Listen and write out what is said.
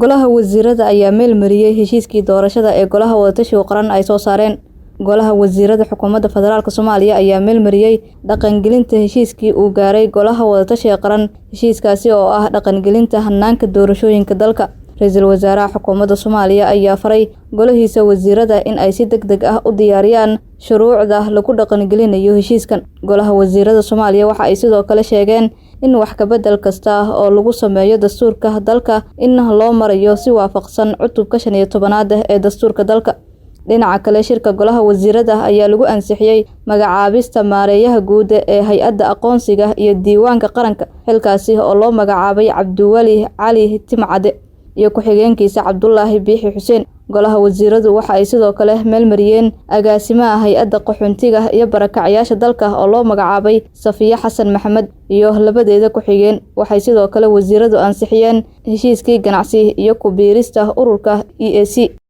Golaha Wasiirada ayaa meel mariyay heshiiskii doorashada ee Golaha Wadatashiga Qaran ay soo saareen. Golaha Wasiirada Xukuumadda Federaalka Soomaaliya ayaa meel mariyay dhaqangelinta heshiiskii uu gaaray Golaha Wadatashiga Qaran, heshiiskaasi oo ah dhaqangelinta hanaanka doorashooyinka dalka. Ra'iisul Wasaaraha Xukuumadda Soomaaliya ayaa faray golihiisa wasiirada in ay si degdeg ah u diyaariyaan shuruucda lagu dhaqangelinayo heshiiskan. Golaha Wasiirada Soomaaliya waxa ay sidoo kale sheegeen in wax ka beddel kasta oo lagu sameeyo dastuurka dalka in loo marayo si waafaqsan cutubka 15aad ee dastuurka dalka. Dhinaca kale, shirka Golaha Wasiirada ayaa lagu ansixiyay magacaabista maareeyaha guud ee Hay'adda Aqoonsiga iyo Diiwaanka Qaranka, xilkaasi oo loo magacaabay Cabdiweli Cali Timcade iyo ku-xigeenkiisa Cabdulaahi Biixi Xuseen. Golaha Wasiiradu waxa ay sidoo kale meel mariyeen agaasimaha Hay'adda Qaxoontiga iyo Barakacayaasha dalka oo loo magacaabay Safiya Xasan Maxamed iyo labadeeda ku-xigeen. Waxay sidoo kale wasiiradu ansixiyeen heshiiskii ganacsi iyo ku biirista ururka EAC.